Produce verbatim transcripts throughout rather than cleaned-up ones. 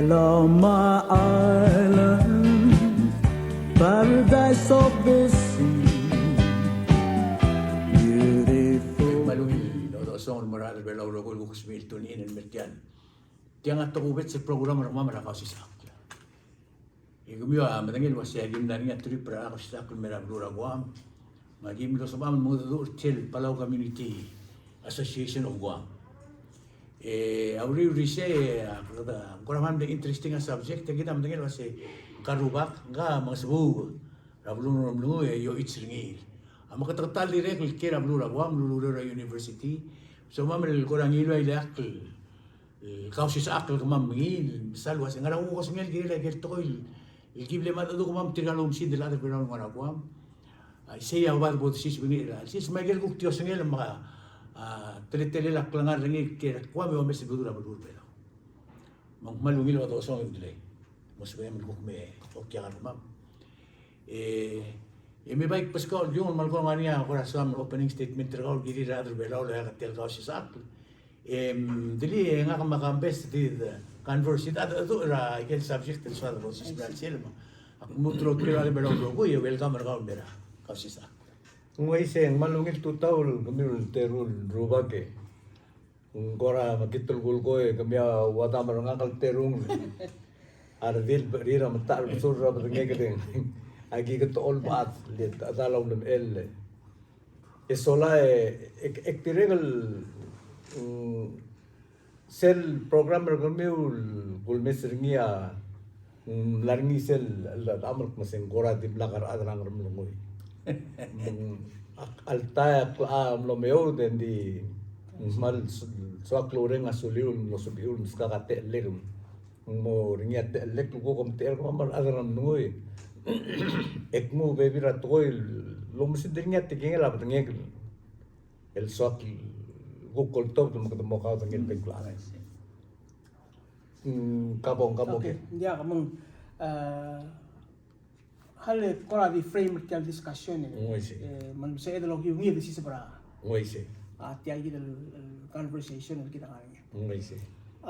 Loma Island, paradise of the sea, beautiful. Me a ungil el dosang el mo er a rechad er a Belau el rokui el kuk smecher el tune in el mer tiang. Tiang a tokubets el program er kemam er a Kausisechakl. E kemiu a medengei el uasei a ki mla er ngii a trip er a Kausisechakl el mei er a beluu er a Guam. Me a ki mlo sebecham el mengedecheduch er tia el Palau Community Association of Guam. E a uriul er isei, a, kede, ng kora mle interesting a subject, e kid a medengei el uasei ngka el rubak, ngka a mengesebuu er a beluu er a Ngeremlengui e oiuch er ngii. A meketeketang el dirrek el kiei er a beluu er a Guam, el ulureor er a university. Sebechemam el kora ngiluu a ileakl el, el Kausisechakl el kemam mengiil, el mesa el uasei ngera kuk osengel el kirel a ikel tekoi el, el ki mle mengedecheduch kemam tirka el oumesingd el chad er a Belau el ngar er a Guam. A, isei a oba de bo desiseb er ngii er a, sel, me a ikel kuk di osengel me a, a, teletelel a klengar er ngii el kiei er a Guam e omes el bedul a beluu er a Belau. Me ng kmal ungil el dosang e udelei. Mo sebechem el kuk me okiu er kemam. E, e me bai kbeskau el kiung el kmal kora ngar er ngii a kora soam el opening statement er kau el kirir a rechad er a Belau el oeak tia el Kausisechakl. E, ng di le ngak me a Kambes di de converse, di de, de, er a ikel subject el soad el osiseb er a chelsel me ak mo oureor er a rechad er a Belau el rokui e welcome er kau el mei er a Kausisechakl. Ng uaisei, ng kmal ungil tutau el kemiu el teru el rubak e ng kora mekngit el kulekoi, kemiu a ua dam er ngak el terung. A redil el becherir a metacherbesul er a bedengek e aki kede olbechad el chedal a ulemechell. E sola e, e, e dirrek el, mm, sel program er kemiu el kulemes er ngii a, mm, mla er ngii sel, el, el, a mle kmo se ng kora dimlak a rechad er a Ngeremlengui. Mm, ak, alta e ak locha mlo meoud e ng di, mm, kmal s-, soak el oureng a suliu el mlo sebechiu el meskak a techellek. Ng mo er ngii a techellek el kuk omtechei er kemam a rechad er a Ngeremlengui. E kmo bebil er a tekoi el oumesingd er ngii a tekingel a bedengek el soak el kuk oltobed me kede mo kaodengei el bek el chad. Mm, ka bong, ka bong. Okay, ke. Ng diak, me ng, a, hal e kora di frame er tia el discussion e. Ng uaisei. E, me ng sebeched el okiu ngii e desiseb er a. Ng uaisei. A, tia kid el, el conversation el kid a ngar er ngii. Ng uaisei. A,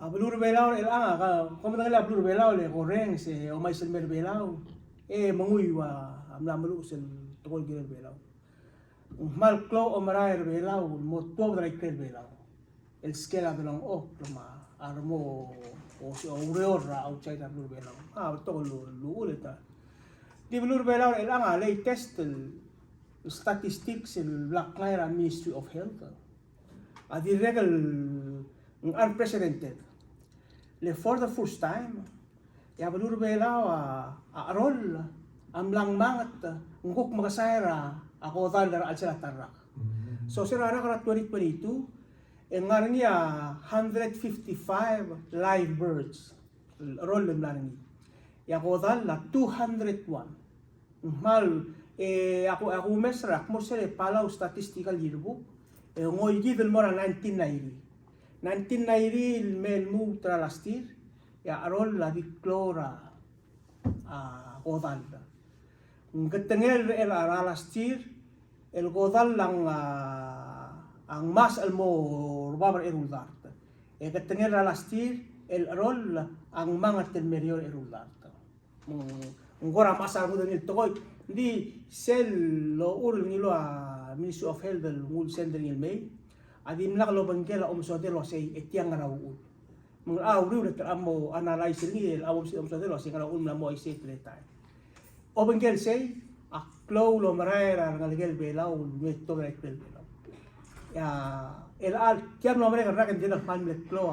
a beluu er a Belau er chelechang, a, ka, kom medengei a beluu er a Belau le korrenges e omais el mei er a Belau. E menguiu a mla meluches el tekoi el kirel a Belau. Ng kmal klou a omerael er a Belau el mo tuobed er a ikrel a Belau el skel a delengchokl me a remo, o, oureor er a outside er a beluu er a Belau. A betok el uchul e ta. Di beluu er a Belau er chelechang a latest el statistics el bla kngai er a Ministry of Health a dirrek el ng unprecedented. Le for the first time, e a beluu er a Belau a, a cheroll a mla ngmanget, ng kuk mekesai er a, a kodall er a chelsel a ta el rak. Mm. So se er a rak er a twenty twenty-two, e ng ngar er ngii a hundred fifty-five live births el cheroll el mla er ngii. E a kodall a two hundred one. Ng kmal, e, a ku, a kumes er a, ak mo er sel Palau Statistical Yearbook, e, ng oikid el mo er a nineteen ninety. Nineteen ninety el me lmuut er a last year, e a cheroll a di klou er a, a, kodall. Ng ketengel er a, er a last year, el kodall a ng, a, a ngmasech el mo er bab er a eru el dart. E ketengel er a last year, el cheroll a ngmanget el me er eou er a eru el dart. Me ng, ng kora mechas a rengud er ngii el tekoi. Ng di sel lochur el ngiluu a Ministry of Health el nguu el send er ngii el mei, a dimlak lobengkel a omesodel el uasei e tiang a uchul. Me ng locha uriul e te locha mo analyze er ngii el locha mo omesodel el uasei ngera uchul me ng locha mo uaisei el teletael. Obengkel sei, a klou el omerael er a rengelekel a Belau el me tuobed er a ikrel a Belau. E a, el chelecha el tia el mlo merek el rak e ng di el kmal mle klou a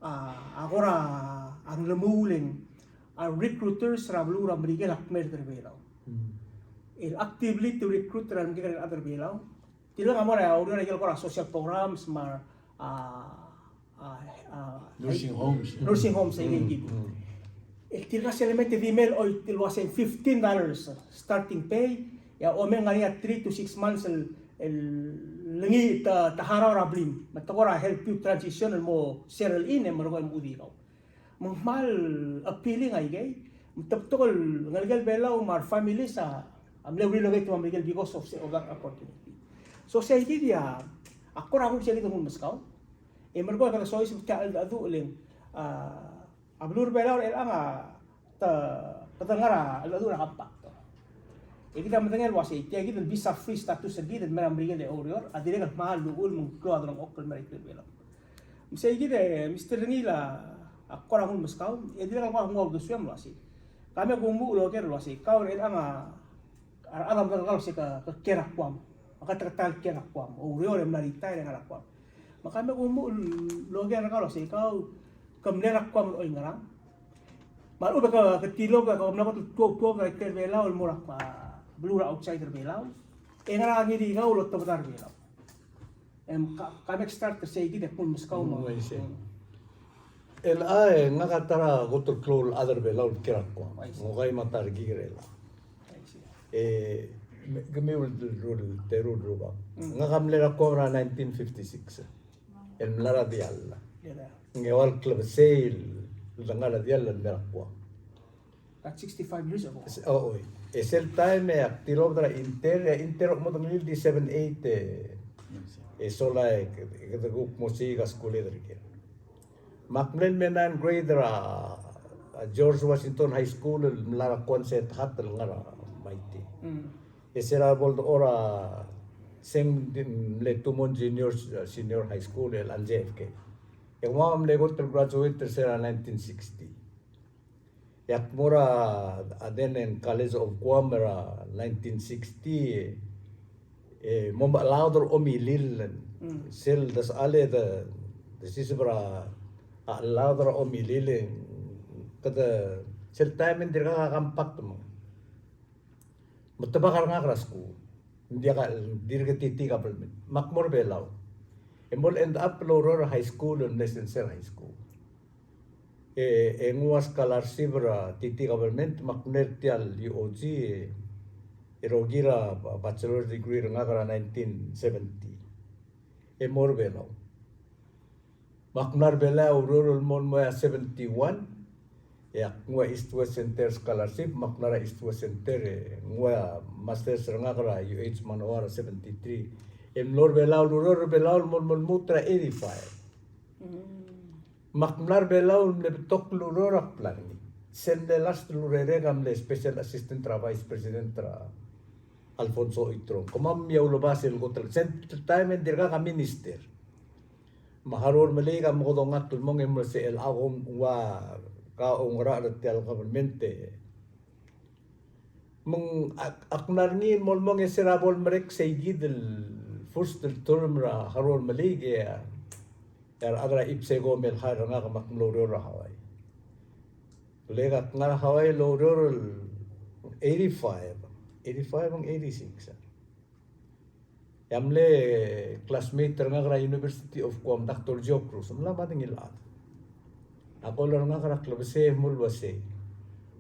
a, a kora a ng lemuul e ng a recruiters er a beluu er a Merikel a kmerd er a Belau. Mm. El actively to recruit er a remekekerei el chad er a Belau. Tirka a mo er a ureor er a ikel kora social programs me a, a, a, nursing homes. Nursing homes, mm, aike kid. Mm. El tirka sel lemei e te di mei el choit el uasei fifteen dollars starting pay, e a omei e ng ngar er ngii a three to six months el, el ngii te, te harau er a blim. Me te kora help you transition el mo settle in e melekoi e mo di kau. Me ng kmal appealing aikei. Me te betok el ngelekel a Belau me a re families a, a mle relocate me a Merikel because of, of that opportunity. So sei kid a, a kora kuk sei kid a nguu el meskau. E melekoi e kede soiseb tia el cheldecheduch el, a, A beluu er a Belau er chelechang a te, te ngar er a, el, el, a compact. E kid a medengei el uasei, tia kid el visa free status er kid el mei er a Merikel e oureor, a dirrek el kmal uchul me ng klou a delengchokl el mei er a ikrel Belau. Me sei kid e, Mister Rengiil a, a kora nguu el meskau, e dirrek el kora nguu a uldesuem el uasei. Ka me kumuchel el oker el uasei, kau er chelechang a, a rechad a medengei el uasei ke, ke kiei er a Guam. Me ke ta el kiei er a Guam. Oureor e mla retire e ngar er a Guam. Me ka me kumuchel el oker el uasei, kau, ke mle er a Guam el oingerang. Me a lechub e ke, ke tilobed, ke mla kot el tuobed, tuobed er a ikrel Belau el mo er a, a, beluu er a outside er Belau. E ngera ngii di kau el otobed er Belau. Em, ka, ka me start er sei kid e kuk meskau mo. Mm, I see. Mm. Chelechang e ngak a ta er a kot el klou el chad er Belau el kiei er a Guam. I see. Ng okai me a ta er a kekerei el. I see. E, me, kemiu el, el, el teru el rubak. Mm. Ngak a mle er a Guam er a nineteen fifty-six. El mla er a diall. Diall. Ng ua el klebesei el dengar er a diall el mla er a Guam. That's sixty-five years ago. S-, o, oi. E sel taem e ak tilobed er a Inter, e Inter a mo medengelii el di seven eight e, e sola e, e kede kuk mo siik a skuul er ker. Me ak mle el me ninth grade er a, a George Washington High School el mla er a Quonset Hut el ngar er a Maite. Mm. E se er a bo ledechor a se ng di mle Tumon Junior, Senior High School el J F K. E kemam a mle kot el graduate er se er a nineteen sixty. E ak mo er a, a then e ng College of Guam er a nineteen sixty, e, mo mechelaod er a omilil, mm, sel desechal e de, desiseb er a, a chelaod er a omilil, e kede, sel taem e ng dirkak a compact me ng Me te bak a rengak er a skuul. Ng diak a, dirk TT government. Me ak mo er a Belau. E mo end up el oureor er a high school, el mle Sensei High School. E, e nguu a scholarship er a TT government, me ak mle er tia el UOG, e, e rokir a bachelor degree er ngak er a nineteen seventy. E mo er a Belau. Me ak mla er a Belau el oureor el mo el mo er a seventy-one, e ak nguu a East West Center scholarship, me ak mla er a East West Center, e nguu a masters er ngak er a UH Manoa er a seventy-three. E mlo er a Belau el oureor er a Belau el mo el mo lmuut er a eighty-five. Mm. Me ak mla er a Belau el mle betok el ureor er a kbla er ngii. Sel mle last el urerek a mle special assistant er a vice president er a Alfonso Oiterong. Kemam a mle uleba sel kot el, sel taem e ng dirkak a minister. Me a Harold Meleik a mo kodongat el mong e mle sel a kom ua ka oungerachel er tia el government e Me ng ak, ak mla er ngii el mo el mong e se er a bo lemerek sei kid el first el term er a Harold Meleik e a, e a rechad er a IPSECO a mle hire er ngak me ak mlo oureor er a Hawaii. Le ak ngar er a Hawaii el oureor el eighty-five, eighty-five me ng eighty-six. E a mle classmate er ngak er a University of Guam, Doctor Joe Cruz, mla medengei el chad. A call er ngak er a klebesei e mle uasei,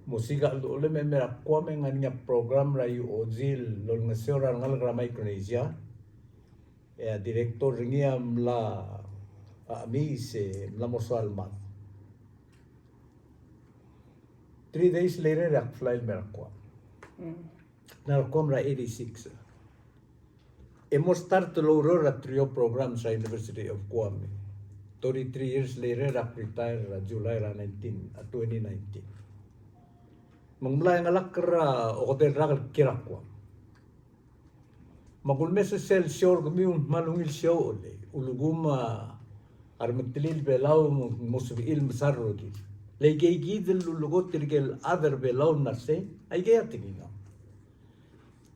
mosiik a cheldecholem e mei er a Guam e ng ngar er ngii a program er a UOG el olengeseu er a rengalek er a Micronesia. E a director er ngii a mla, a, chemiis e mla mo soal mad. Three days later e ak fly el mei er a Guam. Mm. Ngar er a Guam er a eighty-six. E mo start el oureor er a TRIO programs er a University of Guam. Thirty-three years later, ak retire er a July er a nineteen, a twenty nineteen. Me ng mla chengelakl er a okedei el rak el kiei er a Guam. Me a kulemes sel show er kemiu me a ungil show el ulekum a remetelil Belau me ng mo sebechir el mesa el rokir. Le ikei kid el lulekoi tirke el chad er Belau el mla er sei, aikei a tekingam.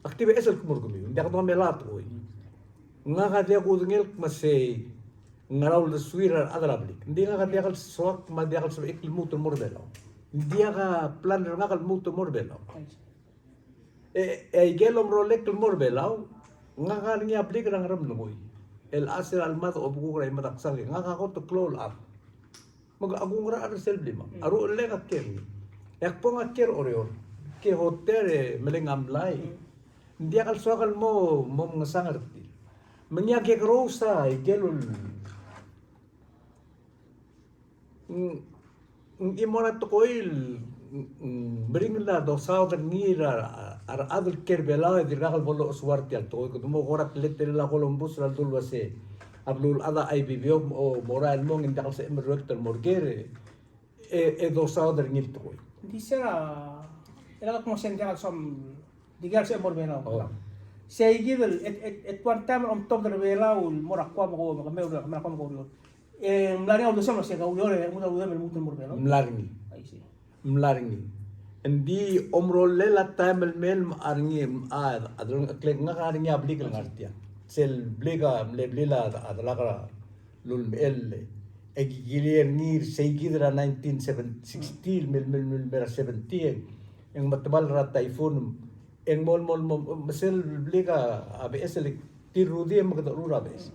Ak di beches el kmo er kemiu, ng diak domel a tekoi. Ngak a diak kudengelk me sei ngera uldesuir a rechad er a blik. Ng di ngak a diak el soak me a diak el sebechek el lmuut el mo er Belau. Ng diak a plan er ngak el lmuut el mo er Belau. E, e aike el omerolek el mo er Belau, ngak a ngar er ngii a blik er a Ngeremlengui. El chais er a lemad a obekuk er a imedaksang, ngak a kot el klou el chad. Me ak oungerachel er sel blimam. Mm. A ruchellek a kiei er ngii. E ak bong a kiei er Oreor. Kiei er a hotel e meleng a mlai. Mm. Ng diak el soak el mo, mo mengesang er tir. Me ngii a kekerous a ikel ul-, ng, ng chimo er a tekoi el, ng, ng meringel a dosaod er ngii er a, a rechad el kiei er Belau e dirkak el bo lochesuar tia el tekoi. Kede mo kora teletelel a Columbus er a ledul uasei a beluulechad a chaibibeob, o mo er a el mong e ng diak el sebechem el ruebet el mo er ker. e, e dosaod er ngii el tekoi. Di se er a, e le kuk mo se ng diak el soam, di diak el soam el mo er a Belau. Oh. Sei kid el, at, at, at one time el omtobed er a Belau el mo er a Guam, me ko, me ko, me ko, me ko, me ko, e ng mla er ngii a uldesuem el se ka ureor e ng mla er ngii a uldesuem el mo er a Belau. Mla er ngii. I see. Mla er ngii. Ng di omerolel a taem el mei el mla er ngii, a, a delengcheklek, ngak a ngar er ngii a blik el ngar tiang. Sel blik a mle blil a, a delak er a lulemechell. E ki kiliei er ngii er sei kid er a nineteen seventy, sixty, el mei, mei, mei, mei er a seventy, e ng metemall er a typhoon, e ng mo, mo, mo, me sel blik a beches el tir rudii e mekedecherur a beches.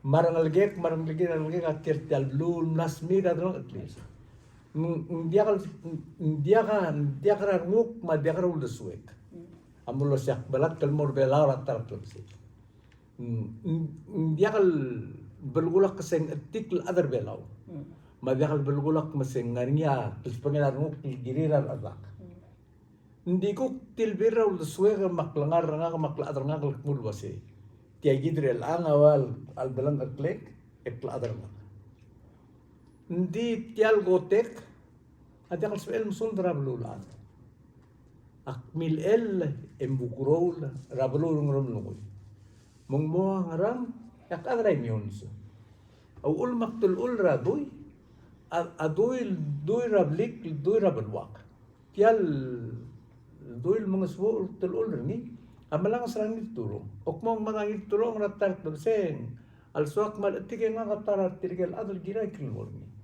Me a rengelekek, me a rengelekek, me a rengelekek a ker tia el beluu el mla smiich a delengcheklel. Ng, ng diak el, ng diak a, ng diak er a renguk me a diak er a uldesuek a mo losiak belatk el mo er a Belau er a ta er a klebesei. Ng, ng, ng diak el belkul a kmo se ng chetik el chad er a Belau. Me a diak el belkul a kmo se ng ngar er ngii a klsbengel a renguk el kirir a rechad. Ng di kuk tilbir er a uldesuek me a klengar er ngak me a klechad er ngak el kmo el uasei, tia kid er chelechang a ua el delengcheklek e klechad er ngak. Ng di tia el kotek a diak el sebechel el mesuub er a beluulechad. Ak milechell e mbukeroul er a beluu er a Ngeremlengui. Me ng mo ngerang, e ak chad er a Imeongs. A uchul me ak telechul er a dui, a, a dui, dui er a blik, dui er a beluak. Tia el dui el mengesbuch el telechul er ngii a melanges er a Ngirturong. Ak mo mad a Ngirturong er a ta er a klebesei, a lsoak me a lechetik e ngak a ta er tirke el chad el kirir a ikrel mo er ngii.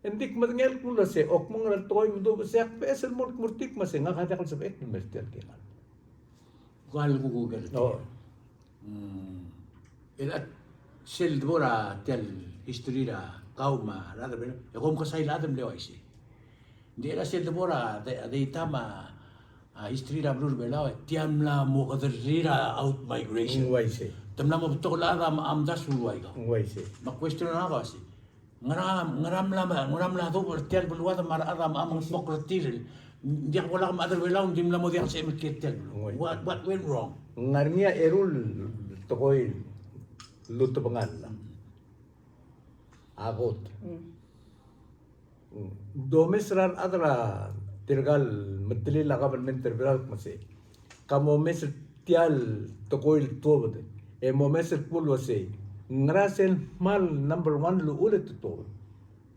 Ng di kmedengei el kmo el uasei, ak mo ngar er a tekoi me ng di uasei ak beches el mo el kmo er tir me se ngak a diak el sebechek el mer tia el kengei. Kuk el kuk el. Oh. Mm. El a sel debo er a tia el history er a kau me a rechad er a Belau, e kom kesai el chad el mle uaisei. Ng di el a sel debo er a de, de ita me a, a history er a beluu er a Belau, e tia mla mo kederir a out migration. Ng uaisei. Te mla mo betok el chad a, a mdasu el ua ikau. Ng uaisei. Me a question er ngak a uasei, ngera, ngera mla, ngera mla dubech er tia el beluad me a rechad a mengetmokl er tir el, ng diak bo lak me a chad er a Belau, ng di mla mo diak el sebechem el kiei er tia el beluu. What, what went wrong? Ng ngar er ngii a eru el tekoi el lutebengall a kot. Mm. Domes er a rechad er tirka el metelil a kabelment er a Belau el kmo sei, ka momes er tia el tekoi el tuobed, e momes el kmo el uasei, ngera sel kmal number one el uchul e te tuobed.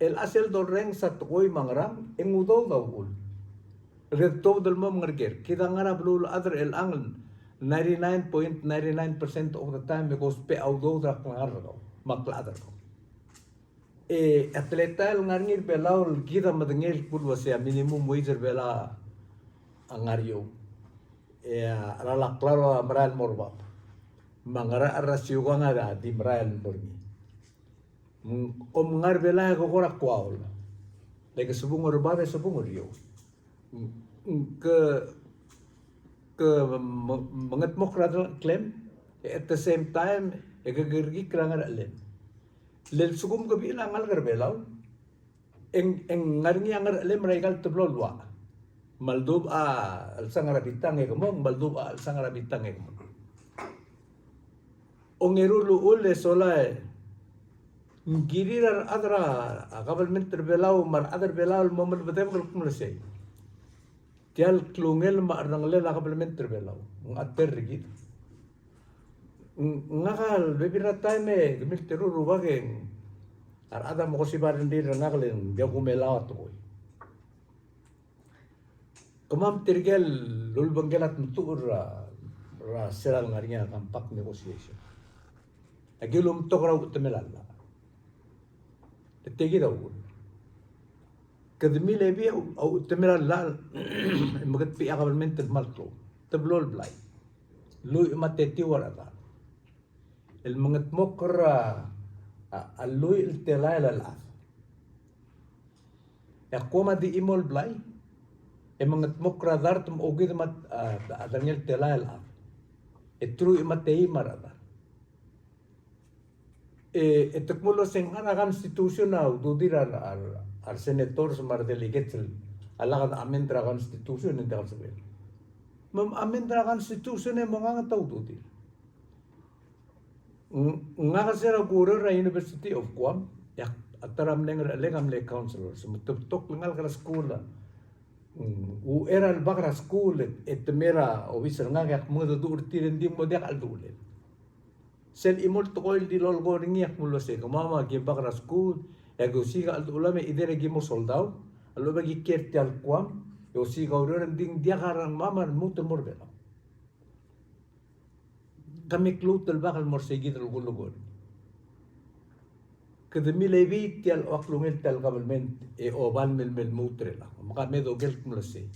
El a sel dorrenges a tekoi me a ngerang, e ng udoud a uchul. E te tuobed el mo mengerker. Kid a ngar er a beluulechad er chelechang el ninety-nine point nine nine percent of the time e kousbech a udoud er a klengar er kau me a klechad er kau. E a teletael el ngar er ngii er a Belau el kid a medengei el kmo el uasei a minimum wage er a Belau a ngar er eou. E a cheral a klalo a merael el mo er bab. Me a ngerachel er a siukang a di merael el mo er ngii. Kom ngar er a Belau e ke kora kuaol. Le ke sebung er bab e sebung er eou. Ke, ke me-, mengetmokl er a delengcheklem, e at the same time, e ke kerekikl er a ngerchelem. Le lsekum ke bechil a ngalek er a Belau, e ng, e ng ngar er ngii a ngerchelem er aika el teblo el uach. Me a ledubech a chelsang er a bitang e ke mong, me a ledubech a chelsang er a bitang e ke mong. Ongeru el uchul e sola e ng kirir a rechad er a kabelment er a Belau me a rechad er a Belau el mo melebedebek el kmo el sei, tia el klungel me a cherrengelel a kabelment er a Belau ng chater er kid. Ng, ngak a lebebil er a taem e kemiu el teru el rubak e ng, a rechad a mo kosib a rengrir er ngak le ng diak kumelau a tekoi. Kemam tirke el ulebengkel a tmetuchl er a, er a sera el ngar er ngii a compact negotiation. Aki ulemtok er a uchetemel a llach. E tia kid a uchul. Kede milebii a uchetemel a llach el meketbechii a kabelment el kmal klou. Teblo el blai. Lluich me a tetiu a rechedal el mengetmokl er a, a, a lluich el telael a chad. E a kmo me a di chimo el blai e mengetmokl er a dart me a okid me a, a, a derengel telael a chad. E truich me a teim a rechedal. E, e te kmo el uasei ng ngar er a constitution a ududir a, a, a resenators me a redelegates el, a lak de amend er a constitution e ng diak el sebechel. Me amend er a constitution e monganget a ududir. Ng-, ngak a se er a kureor er a University of Guam, e ak, A ta er a mle Ngerchelek a mle councillor, se me te betok el ngalek er a skuul. Mm, uchei er a lebo er a skuul, e te mei er a obis er ngak e ak mengedecheduch er tir e ng di mo diak a cheldechulel. Sel chimo el tekoi el di lolekoi er ngii e ak mle uasei, kemam a ki lebo er a skuul, e aki osiik a cheldechulam e either e ki mo soldau a lechub e ki kiei er tia el Guam, e osiik a ureor, e ng di ng diak a rengmam a lmuut el mo er a Belau. Kemiu a lmuut el bak el mo er seikid el kulekoi. Kede milai tia el oaklungel tia el government e oba el mei el lmuut er chelechang. Me ka me doker el kmo uasei,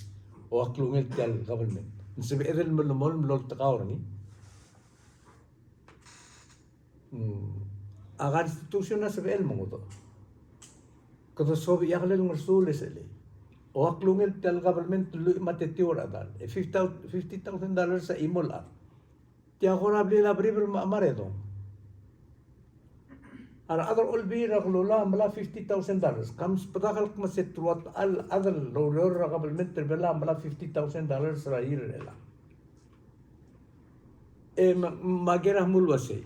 oaklungel tia el government. Ng sebeched el melemolem el oltekau er ngii. Mm. A constitution a sebechel el mengedecheduch. Kede sobechiakl el ngersuul e sel lei. Oaklungel tia el government el lluich me a tetiu er a chedal. E fifty, fifty thousand dollars a chimo el chad. Tia kora blil a beribil me a maredong. A rechad er a Olbiil er a Kelulau a melai a fifty thousand dollars. Ke mesbedak el kmo se te ua techall el chad el oureor er a government er a Belau a melai a fifty thousand dollars er a year er chelechang. E me, me a ker a mle uasei,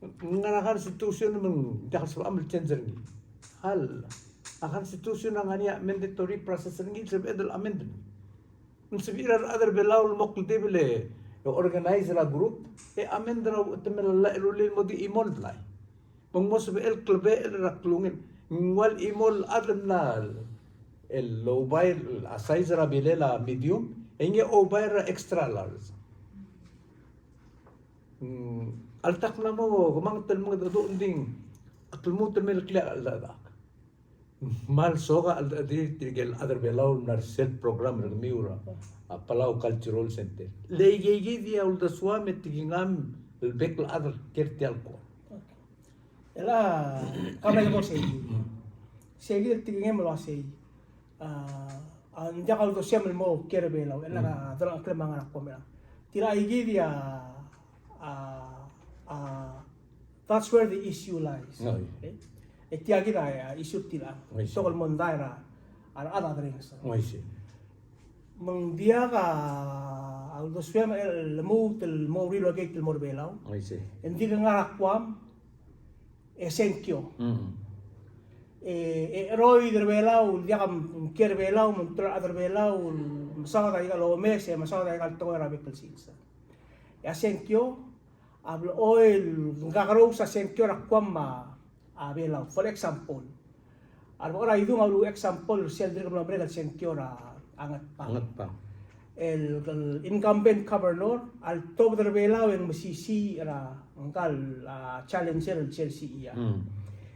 ngar er a constitution me ng diak el sebecham el change er ngii. Hal, a constitution a ngar er ngii a mandatory process er ngii el sebeched el amend er ngii. Ng sebechir a rechad er a Belau el mo kldibel e organize er a group e amend er a uchetemel a llach el rullii el mo di chimo el blai. Me ng mo sebechel el klebechel er a klungel. Ng ua el chimo el chad el mla el oubai a size er a bilel a medium, e ngii a oubai er a extra large. Mm, alta kmal mo kemanget el mengedecheduch, ng di ak lmuut el mei el klechedaol a cheldecheduch. Kmal soak a cheldecheduch er tirke el chad er a Belau el mla er sel program er kemiu er a Palau Cultural Center. Le aikeikid a uldesuam e tekingam el bek el chad el kiei er tia el Guam. Chelecha, ka mle mo sei. Sei kid el tekingem el uasei, a, a, ng diak a uldesuem el mo kiei er a Belau, e le a delengcheklemang er a Guam er chelechang. Tia aikeikid a, a, a, that's where the issue lies. Oi. Okay? E tia kid a, a issue er tiang. Oi, sei. Betok el mondai er a, a rechad a derrenges. Oi, sei. Me ng diak a uldesuem el lmuut el mo relocate el mo er a Belau. Oi, sei. E ng di ke ngar er a Guam, e sengkio. Mm. E, e cheroid er a Belau, diak a kiei er a Belau, me ng tela a rechad er a Belau el mesaod aika el omes, e mesaod aika el tekoi er a bek el sils. E a sengkio a blechoel, ng kakerous a sengkio er a Guam me a, a Belau. For example, a lebo er a Idung a uluuchei el example, sel dirk mlo merek el sengkio er a, a Ngatpang. Ngatpang. El, el incumbent governor a ltobed er a Belau e ng mesisiich er a ngka el, a, challenger el sel C E R. Mm.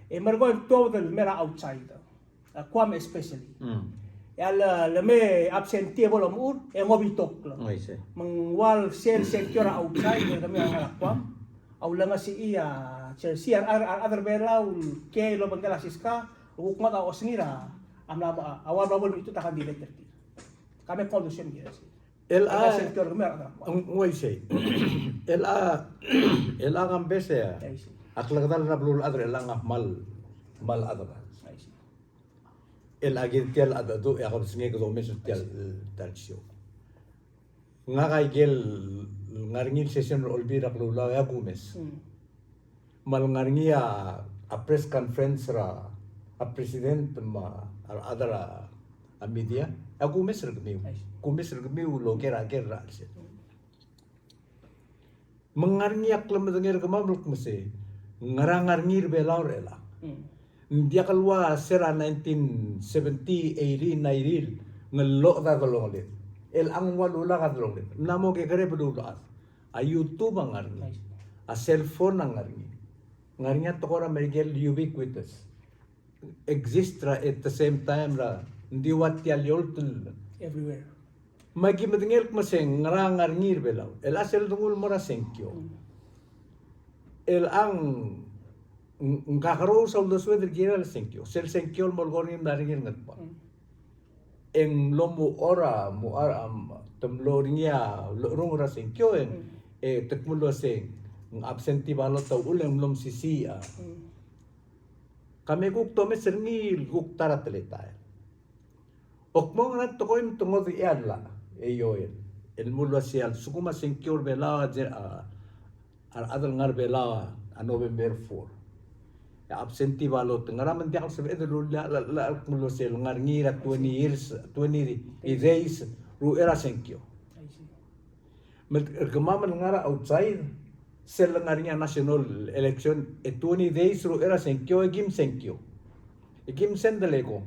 E merekong e ng tuobed el mei er a outside, a Guam especially. Mm. E a le, le me absentee e bo lomechur, e ng obitokl. Oi, sei. Me ng ua sel sengkio er a outside, e kemiu a ngar er a Guam, a ulengesechii a Chelsea, a, a, a rechad er a Belau el kiei el obengkel a Siska, el kuk ngodech a osengir a, a mla, a ua mla bo lemichut a candidate er tir. Ka me kmo uldesuem el kiei er sei. Chelecha, sengkio er kemiu a rechad er a Guam. Ng uaisei. Chelecha, chelecha Kambes e a, uaisei, a klekedall er a beluulechad er chelechang a kmal, kmal chad er a, uaisei, chelecha kid tia el cheldecheduch e a kebesengei e kede omes er tia el, tia el show. Ngak a ikel ngar er ngii el session er a Olbiil er a Kelulau e a kumes. Mm. Me a lengar er ngii a, a press conference er a, a president me a rechad er a, a media, e a kumes er kemiu. Kumes er kemiu el oker a ker er a chelsel. Mm. Me ng ngar er ngii a klemedengei er kemam el kmo se, ngera ngar er ngii er a Belau er chelechang. Mm. Ng diak el ua se er a nineteen seventy, eighty, ninety, ng lloched a delongeled. Chelechang ng ua lulak a delongeled. Ng mla mo kekerei a beluulechad. A YouTube a ngar er ngii. A cell phone a ngar er ngii. Ngar er ngii a tekoi er a Merikel el ubiquitous. Exist er a, at the same time er a, ng di ua tia el eolt el everywhere. Me aki medengei el kmo se ngera ngar er ngii er a Belau. Chelecha sel denguu el mo er a sengkio. Mm. Chelechang ng, ng kakerous a uldesued el kirel a sengkio. Sel sengkio el mo lekoi er ngii e mla er ngii er a Ngatpang. Mm. E ng mlo muchor a, muchor a, te mlo er ngii a ulecherung er a sengkio e ng, mm, e te kmo el uasei ng absentee ballot a uchul e ng mlo mesisiich a. Mm. Ka me kuk domes er ngii el kuk ta er a teletael. Ak mo ngera tekoi me te ngodechii a llach, e Joel, el mo uaisei a lsekum a sengkio er a Belau a, a, a rechad el ngar er a Belau a November four. Absentee ballot, ngera me ng diak el sebeched el rullii a, a, a, a, el kmo sel ngar er ngii er a twenty years, twenty days er uchei er a sengkio. Me er kemam el ngar er a outside, sel ngar er ngii a national election, e twenty days er uchei er a sengkio, e kim sengkio. E kim send el ekong.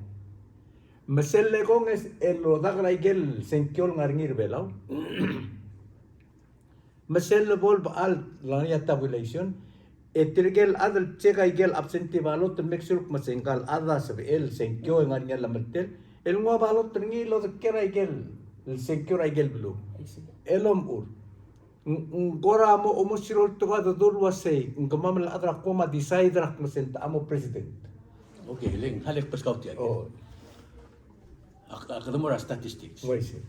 Me sel ekong e, e lodak er a ikel sengkio el ngar er ngii er a Belau. Me sel lebo el bechal el ngar er ngii a tabulation, e tirke el chad el check a ikel absentee ballot el make sure el kmo se ngka el chad a sebechel el sengkio e ngar er ngii a llemeltel, el nguu a ballot er ngii el odekier a ikel sengkio er a ikel beluu. I see. El omechur. Ng, ng kora mo, mo sirol tekoi a dodu el uasei, ng kemam el chad er a Guam a decide er a kmo se ng techa mo president. Okay, le ng, a le kbeskau tia. Oh. A, a kede mo er a statistics. Ng uaisei.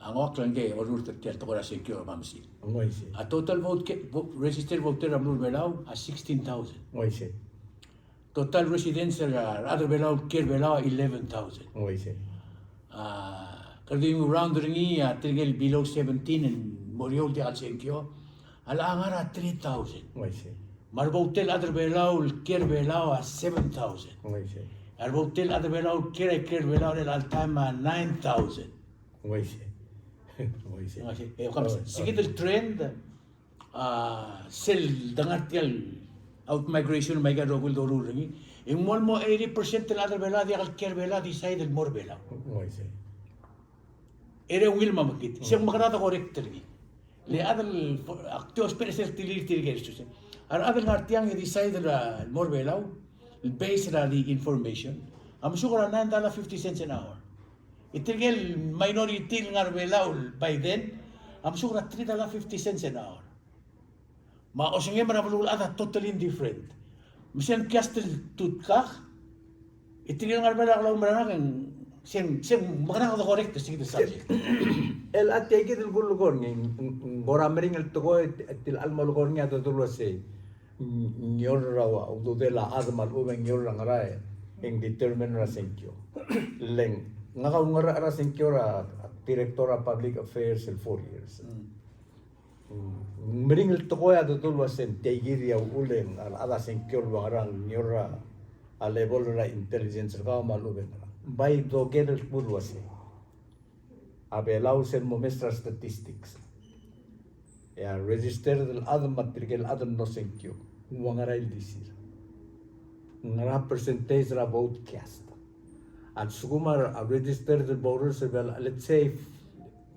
A ngak a ngklel ngke orurt er tia el tekoi er a sengkio er a Mamesil. Ng uaisei. A total vote ke, vo-, registered voter er a beluu er a Belau a sixteen thousand. Ng uaisei. Total residents er a, a rechad er a Belau el kiei er a Belau a eleven thousand. Ng uaisei. A, kede di round er ngii a tirke el below seventeen el mo er eou el diak el sengkio a locha ngar er a three thousand. Ng uaisei. Me a rebotel el chad er a Belau el kiei er a Belau a seven thousand. Ng uaisei. A rebotel el chad er a Belau el kiei er a, kiei er a Belau er chelecha el taem a nine thousand. Ng uaisei. Ng uaisei. Ng uaisei. E, kemam, oh, se kid el trend, a, sel dengar tia el outmigration me aika el rokui el doruul er ngii, e ng mo el mo eighty percent el chad er a Belau a diak el kiei er a Belau a decide el mo er a Belau. Ng uaisei. E le ungil me a mekngit. Mm. Se ng mekerang a de correct er ngii. Le chad el, ak di ousbech er sel tilir tirke el sus. A rechad el ngar tiang e decide el mo er a Belau, based er a the information, a mesuk er a nine dollar fifty cents an hour. E tirke el minority el ngar er a Belau by then, a mesuk er a three dollar fifty cents an hour. Me a osengem er a beluulechad a totally different. Me sel cast el tutkak, e tirke el ngar er a Belau el klaumerang e ng, se ng, se ng mekerang a de correct er se kid el subject. El a tia kid el kulekoi er ngii, ng, ng, ng kora meringel tekoi, e tilechang el mo lekoi er ngii a dodu el uasei. Ng, ng ngiorr er a ua, ududel a chad me a lechub e ng ngiorr er a ngera e ng determine er a sengkio. Le ng, ngak a oungerachel er a sengkio er a director er a public affairs el four years. Mm. Mm, meringel tekoi a dodu el uasei ng tia kid a uchul e ng a rechad a sengkio el ua ngerang, ng ngiorr er a level er a intelligence er kau me a lechub e ng ngerang. Bai doker el kmo el uasei a Belau sel momes er a statistics, e a registered el chad me tirke el chad el mlo sengkio, ng ua ngera ildisir? Ngera percentage er a vote cast? A lsekum a registered voters, let's say,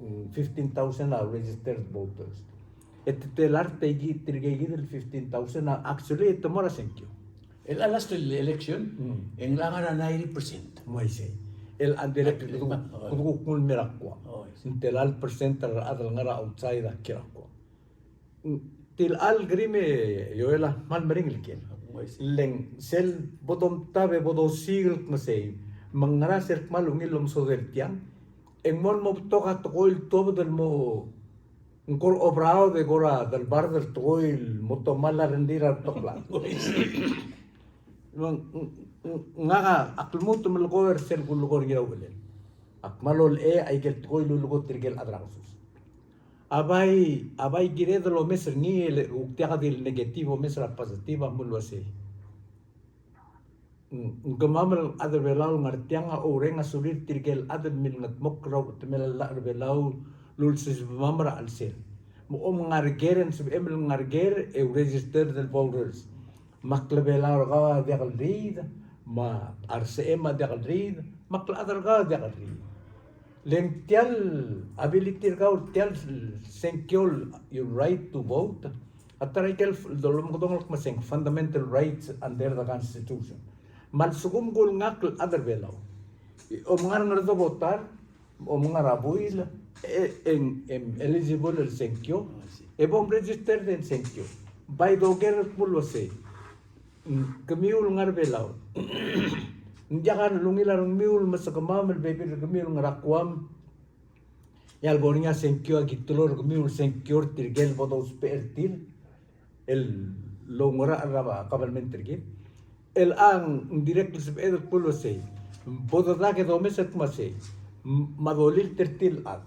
mm, fifteen thousand a registered voters. E te tela er tirke, tirke kid el fifteen thousand a actually e te mo er a sengkio. El last election, mm, e ng locha ngar er a ninety percent. Ng uaisei. El a dirrek, a, kede kuk, oh, kede kuk nguu el mei er a Guam. Oh, I see. Ng tela el percent er a rechad el ngar er a outside a kiei er a Guam. Tilechang el kerim e Joel a kmal meringel el ker. Le ng sel bo domtab e bo dosiik el kmo sei, me ng ngera sel kmal ungil el omesodel tiang, e ng mo el mo betok a tekoi el tuobed el mo, ng kora oberaod e kora delbard el tekoi el mo tomall a rengrir a rebetok el chad. Me ng, ng, ng, ngak a, ak lmuut el melekoi er sel kulekoi er ngii er a uchelel. Ak kmal olechei a ikel tekoi el lulekoi tirke el chad er a kesus. A bai, a bai kired el omes er ngii e le kuk diak di le negative, omes er a positive a mo el uasei. Ng, ng kemam el chad er a Belau el ngar tiang a oureng a sulir tirke el chad el milngetmokl er a uchetemel a llach er a Belau el ulsisebemam er a chelsel. Me kom ngar ker e ng sebechem el ngar ker e registered el voters. Me a klebelau er kau a diak el riid, me a rsechem a diak el riid, me a klechad er kau a diak el riid. Le ng tia el ability er kau, tia el sengkio, your right to vote, a ta er a ikel f-, dolemekedong el kmo se ng fundamental rights under the Constitution. Me a lsekum ng kulengakl el chad er a Belau, e, om ngar er a Ngerdevotar, om ngar er a buil, e, e ng, e ng eligible el sengkio, e bo mregister e ng sengkio. Bai doker el kmo el uasei, mm, kemiu el ngar er a Belau, ng diak a lungil a rengmiu el mesa kemam el bebil er kemiu el ngar er a Guam, e a lebo er ngii a sengkio a ki teloi er kemiu el sengkio er tirke el bo dousbech er tir el oungerachel er a kabelment er kid. El a ng dirrek el sebeched el kmo el uasei, bo dedak e domes el kmo sei, m-, me a dolilt er tir el chad.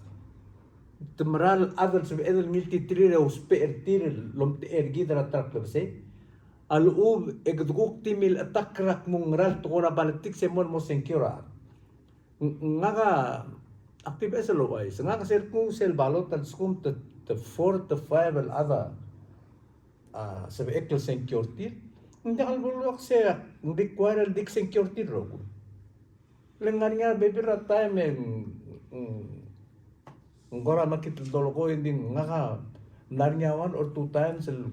Te mera el chad el sebeched el ngiltiterir e ousbech er tir el omtechei er kid er a ta er a klebesei. a lechub e kede kuk di mle chetakl er a kmo ngera el tekoi er a politics e mo, mo sengkio er a. Ng-, ngak a, ak di beches el ouchais, ngak a se er a kmo sel balot a lsekum te, te four, te five el chad a, a, sebechek el sengkio er tir, ng diak el bo lak se, ng di require el di sengkio er tir el rokui. Le ng ngar er ngii a bebil er a taem e ng, ng, ng kora mekngit el dolekoi, e ng di ngak a mla er ngii a one or two times el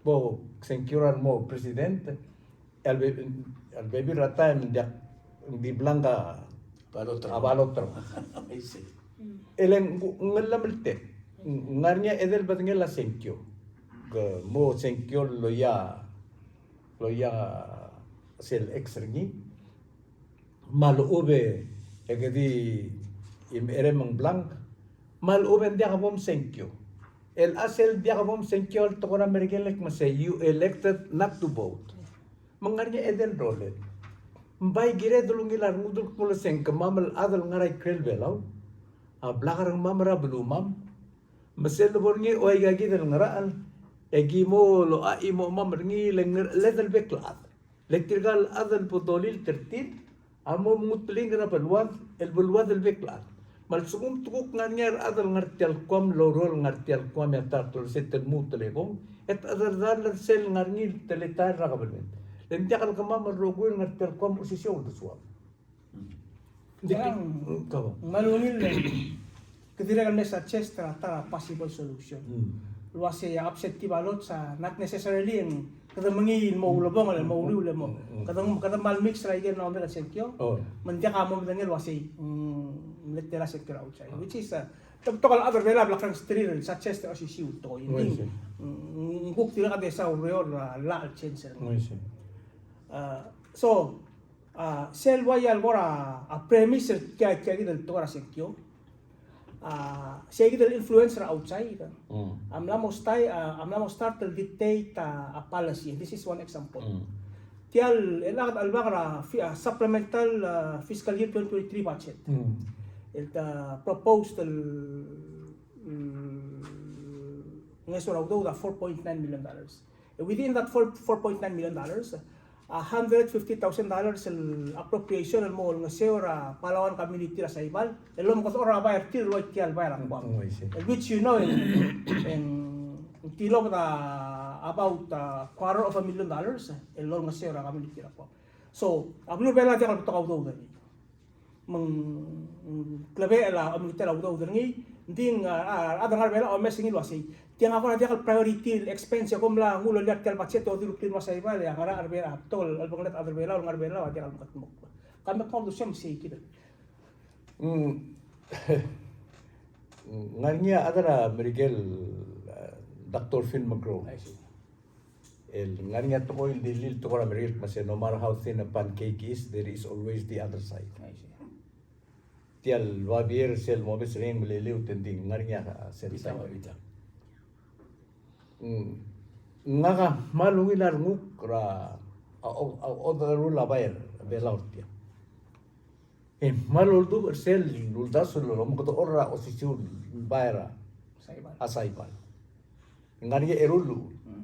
bo sengkio er a mo president, el be-, el bebil er a taem ng diak, ng di blank a balot er a, a balot er a. I see. E le ng, ng llemeltek, ng ngar er ngii a edei el bedengel a sengkio. Ke mo sengkio el loia, loia sel ex er ngii. Me a lechub e ke di mcherei me ng blank, me a lechub e ng diak bo msengkio. El chelsel diak bo msengkio el tekoi er a Merikel el kmo se, you elected not to vote. Me ng ngar er ngii a edei el rolel. Ng bai kired el ungil a rengud el kmo se ng kemam el chad el ngar er a ikrel Belau a blak er kemam er a belumam. Me sel lebo er ngii a ua ikakid el ngerachel, e ki mo locha chimomam er ngii le ng ngercheled el bek el chad. Le tirka el chad el bo dolilt er tir a mo menguteling er a beluad, el beluad el bek el chad. Me a lsekum te kuk ngar er ngii a rechad el ngar tia el Guam el oureor el ngar tia el Guam e a ta er a klou el se te lmuut el ekong, e te chederedall er sel ngar er ngii el teletael er a government. Le ng diak el kemam el rokui el ngar tia el Guam a osisiu el uldesuam. Ng di, kau. Ng kmal ungil e ke dirrek el mle suggest er a ta er a possible solution. Mm. El uasei a absentee ballots a not necessarily e ng kede mengiil el mo ulebongel el mo uriul el mo. Mm, mm, mm. Kede, kede kmal mix er a ikel mla mo merek el sengkio. Oh. Me ng diak a mo medengei el uasei, mm, ng mle tela sengkio er a outside. Oh. Which is, uh, te betok el chad er a Belau a bla krenges er tir el suggest er a osisiu el tekoi. Oh, I see. Ng di, mm, ng kuk dirrek el mesa ureor er a llach el change er ngii. Oh, I see. Uh, so, A, sel ua ia el kora, a, premise er tia, tia kid el tekoi er a sengkio. A, sei kid el influence er a outside. Mm. A mla mo stai, a, a mla mo start el dictate a, a policy. This is one example. Mm. Tia el, el, el bak er a fi-, a, supplemental, a, fiscal year twenty twenty-three budget. Mm. El, a, proposed el, mm, ngeso er a udoud a four point nine million dollars. Within that four, four point nine million dollars, a hundred fifty thousand dollars el appropriation el mo olengeseu er a Palauan community er a Saipan, el omekedechor er a bai er tir el ua tia el bai er a Guam. Mm, I see. Which, you know, e ng, e ng tilobed a about a quarter of a million dollars el olengeseu er a community er a Guam. So, a beluu er a Belau a diak el betok a udoud er ngii. Me ng, mm, klebechel a omengitel a udoud er ngii, ng di, a, a, a rechad er a Belau a omes er ngii el uasei, tiang a kora diak el priority el expense e kom mla nguu el loia er tia el budget e oderuul er tir el ua Saipan, e a ngar er a Belau, a betok el, el bengelel a rechad er a Belau, el ngar er a Belau a diak el meketmokl. Ka me kmo a uldesuem sei kid. Mm. Ngar er ngii a chad er a Merikel, a, Doctor Phil McGraw. I see. El ngar er ngii a tekoi el di, el tekoi er a Merikel el kmo se, no matter how thin a pancake is, there is always the other side. I see. Tia el babier sel mo omes er ngii e ng meliliu, te ng di ngar er ngii a sel side. Bita, bita. Mm. Ngak a kmal ungil a renguk er a, a, a, a oderuul a bai er a Belau er tiang. E kmal oldubech er sel uldasu el omekedechor er a osisiu el bai er a Saipan. A Saipan. Ngar er ngii a eru el llechul. Mm.